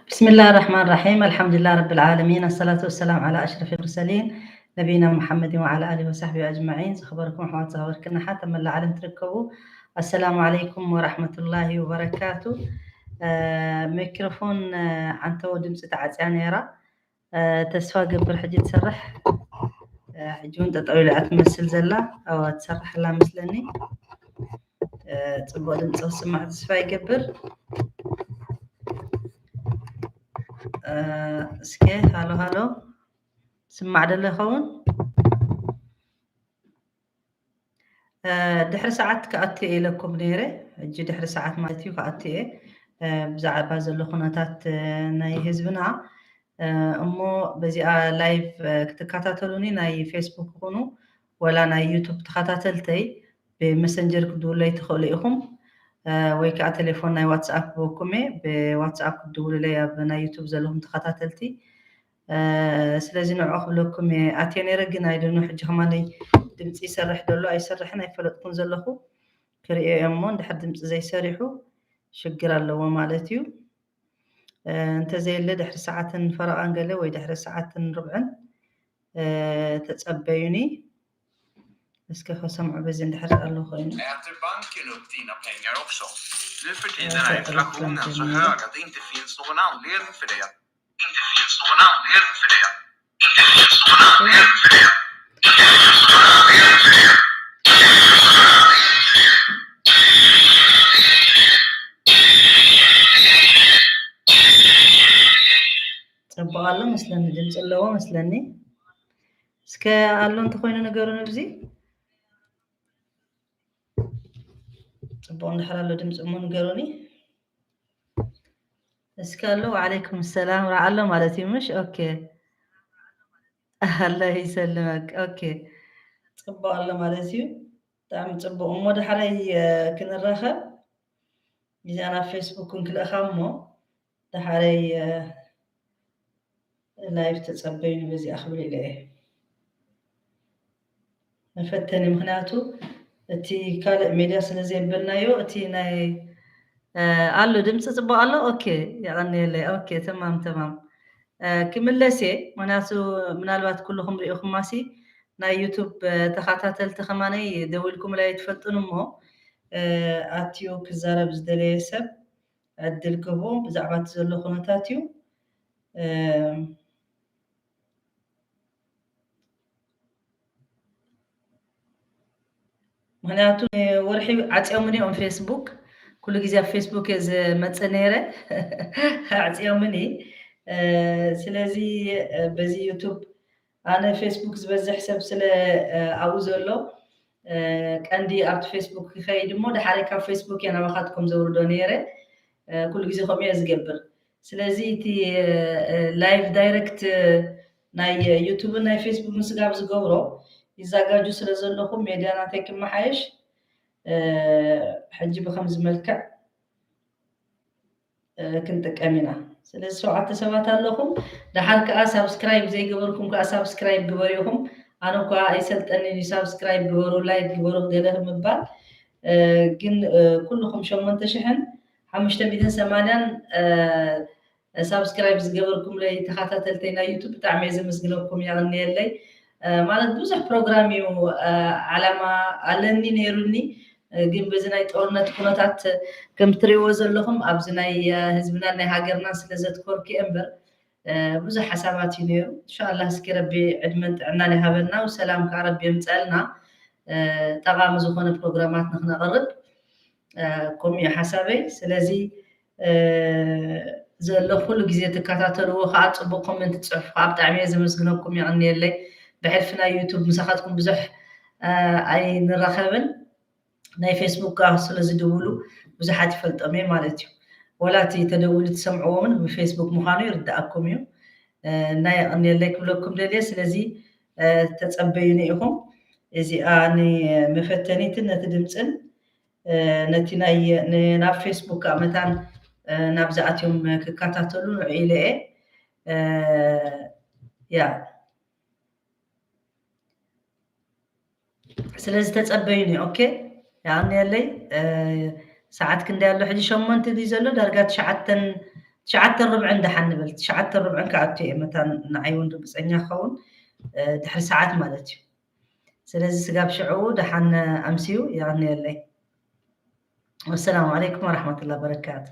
بسم الله الرحمن الرحيم. الحمد لله رب العالمين. الصلاة والسلام على أشرف المرسلين نبينا محمد وعلى آله وصحبه أجمعين. ዝኸበርኩም ኣሕዋት ዝኸበርክን ኣሓት ኣብ መላእ ዓለም ትርከቡ፣ ኣሰላሙ ዓለይኩም ወራሕመቱላሂ ወበረካቱ። እ፣ ሚክሮፎን፣ እ፣ ዓንተቦ ድምፂ ተዓፅያ ነይራ። እ፣ ተስፋ ገብር ሕጂ ትሰርሕ። እ፣ ሕጂ እውን ጠጠው ኢላ እያ ትመስል ዘላ። ኣዋ፣ ትሰርሕ ኣላ መስለኒ። እ፣ ፅቡቅ ድምፂ ክስማዕ ተስፋ ይገብር። እ፣ እስከ ሃሎ ሃሎ፣ ስማዕ ደሎ ይኸውን? እ፣ ድሕሪ ሰዓት ክኣቱ እየ ኢለኩም ነይረ። ሕጂ ድሕሪ ሰዓት ማለት እዩ ክኣቱ እየ። እ፣ ብዛዕባ ዘሎ ኩነታት፣ እ፣ ናይ ህዝብና፣ እ፣ እሞ በዚኣ ላይቭ፣ እ፣ ክትከታተሉኒ ናይ ፌስቡክ ይኹኑ ወላ ናይ ዩቱብ ተኸታተልተይ ብመሰንጀር ክትድውለይ ትኽእሉ ኢኹም። እ፣ ወይ ከዓ ቴሌፎን ናይ ዋትስኣፕ ክበኩም እየ፣ ብዋትስኣፕ ክትድውሉለይ ኣብ ናይ ዩቱብ ዘለኹም ተኸታተልቲ። እ፣ ስለዚ ንዕኡ ክብለኩም እየ ኣትየ ነይረ፣ ግን ኣይደኖ ሕጂ ከማነይ ድምፂ ይሰርሕ ደሎ ኣይሰርሕን ኣይፈለጥኩን ዘለኹ። ክርእዮ እየ እሞ እንድሕር ድምፂ ዘይሰሪሑ ሽግር ኣለዎ ማለት እዩ። እ፣ እንተዘየለ ድሕሪ ሰዓትን ፈረቓን ገለ ወይ ድሕሪ ሰዓትን ርብዕን፣ እ፣ ተጸበዩኒ። እስከ ከሰምዑ በዚ እንድሕር ኣሎ ኮይኑ። Äter banken upp dina pengar också? Nu för tiden är inflationen så hög att det inte finns någon anledning för det. Inte finns någon anledning för det. Inte finns någon anledning för det. Inte finns någon anledning för det. ጽቡቕ ኣሎ መስለኒ፣ ድምፂ ኣለዎ መስለኒ። እስከ ኣሎ እንተኾይኑ ንገሩኒ ኣብዚ። ጽቡቕ እንድሕር ኣሎ ድምፂ እሞ ንገሩኒ። እስከ ኣሎ፣ ወዓለይኩም ሰላም፣ ረኣ ኣሎ ማለት እዩ ምሽ? ኦኬ። ኣላህ ይሰልመክ። ኦኬ። ጽቡቕ ኣሎ ማለት እዩ። ብጣዕሚ ጽቡቕ። እሞ ዳሕራይ፣ እ፣ ክንራኸብ። እዚኣ ናብ ፌስቡክ ክንክልእኻ እሞ ዳሕራይ፣ እ፣ ላይቭ ተጸበዩኒ በዚኣ ክብል ኢለ እየ። መፈተኒ፣ ምኽንያቱ እቲ ካልእ ሜድያ ስለ ዘየበልናዮ፣ እቲ ናይ፣ እ፣ ኣሎ ድምፂ ጽቡቕ ኣሎ? ኦኬ፣ የቐንየለይ። ኦኬ፣ ተማም፣ ተማም። እ፣ ክምለስ እየ፣ ምኽንያቱ ምናልባት ኩልኹም ርኢኹማሲ ናይ ዩቱብ፣ እ፣ ተኸታተልቲ ከማነይ ደዊልኩምለይ ኣይትፈልጡን እሞ፣ እ፣ ኣትዩ ክዛረብ ዝደለየ ሰብ ዕድል ክህቦ ብዛዕባ እቲ ዘሎ ኩነታት እዩ። እ፣ ምኽንያቱ ወርሒ ዓፅዮምኒ እዮም ፌስቡክ። ኩሉ ግዜ ኣብ ፌስቡክ እየ ዝመፅእ ነይረ። ኣዕፅዮምኒ። እ፣ ስለዚ፣ እ፣ በዚ ዩቱብ ኣነ ፌስቡክ ዝበዝሕ ሰብ ስለ፣ እ፣ ኣብኡ ዘሎ፣ እ፣ ቀንዲ ኣብቲ ፌስቡክ ክኸይድ እሞ ዳሓረ ካብ ፌስቡክ እየ ናባኻትኩም ዘውርዶ ነይረ። እ፣ ኩሉ ግዜ ከምኡ እየ ዝገብር። ስለዚ እቲ፣ እ፣ ላይቭ ዳይረክት ናይ ዩቱብን ናይ ፌስቡክን ስጋብ ዝገብሮ ይዘጋጁ ስለ ዘለኹ ሜድያ ናተይ ክመሓየሽ፣ እ፣ ሕጂ ብኸምዚ መልክዕ፣ እ፣ ክንጥቀም ኢና። ስለዚ ሸውዓተ ሰባት ኣለኹም። ደሓር ከኣ ሳብስክራይብ ዘይገበርኩም ከኣ ሳብስክራይብ ግበሩ ኢኹም። ኣነ እኳ ኣይሰልጠንን እዩ፣ ሳብስክራይብ ግበሩ፣ ላይክ ግበሩ ገለ ምባል። እ፣ ግን፣ እ፣ ኩልኹም ሸሞንተ ሽሕን ሓሙሽተ ሚእትን ሰማንያን፣ እ፣ ሳብስክራይብ ዝገበርኩምለይ ተኸታተልተይ ናይ ዩቱብ ብጣዕሚ እየ ዘመስግነኩም፣ የቐንየለይ። እ፣ ማለት ብዙሕ ፕሮግራም እዩ፣ እ፣ ዓላማ ኣለኒ ነይሩኒ፣ እ፣ ግን በዚ ናይ ጦርነት ኩነታት ከም ትሪእዎ ዘለኹም ኣብዚ ናይ፣ እ፣ ህዝብናን ናይ ሃገርናን ስለ ዘትኮርኩ እየ እምበር፣ እ፣ ብዙሕ ሓሳባት እዩ ነይሩ። እንሻላ እስኪ ረቢ ዕድመን ጥዕናን ይሃበና፣ ሰላም ከዓ ረቢ የምፀልና፣ እ፣ ጠቓሚ ዝኾነ ፕሮግራማት ንክነቕርብ። እ፣ ከምኡ እዩ ሓሳበይ። ስለዚ፣ እ፣ ዘሎ ኩሉ ግዜ ትከታተልዎ ከዓ፣ ፅቡቅ ኮመንት ትፅሕፉ ከዓ ብጣዕሚ እየ ዘመስግነኩም፣ የቐንየለይ። ብሕልፊ ናይ ዩቱብ ምሳኻትኩም ብዙሕ፣ እ፣ ኣይንራኸብን። ናይ ፌስቡክ ከዓ ስለ ዝድውሉ ብዙሓት ይፈልጦም እየ ማለት እዩ። ወላ እቲ ተደዊሉ ትሰምዕዎ እውን ብፌስቡክ ምዃኑ ይርድኣኩም እዩ። እ፣ እና የቐንየለይ ክብለኩም ደልየ። ስለዚ፣ እ፣ ተጸበዩኒ ኢኹም። እዚኣ ንመፈተኒትን ነቲ ድምፅን፣ እ፣ ነቲ ናይ፣ ን-፣ ናብ ፌስቡክ ከዓ መታን፣ እ፣ ናብዚ ኣትዮም ክከታተሉ ንዑ ኢለ እየ። እ፣ ያ። ስለዚ ተጸበዩኒ። ኦኬ፣ የቐንየለይ። እ፣ ሰዓት ክንደይ ኣሎ ሕጂ? ሸሞንተ ድዩ ዘሎ? ዳርጋ ትሽዓተን ትሽዓተ ርብዕን ደሓን ንበል። ትሽዓተ ርብዕን ክኣቱ እየ መታን ንዓይ እውን ርግፀኛ ክኸውን ድሕሪ ሰዓት ማለት እዩ። ስለዚ ስጋብ ሽዕኡ ደሓን ኣምስዩ የቐንየለይ። ወሰላሙ ዓለይኩም ወረሕመቱላ በረካቱ።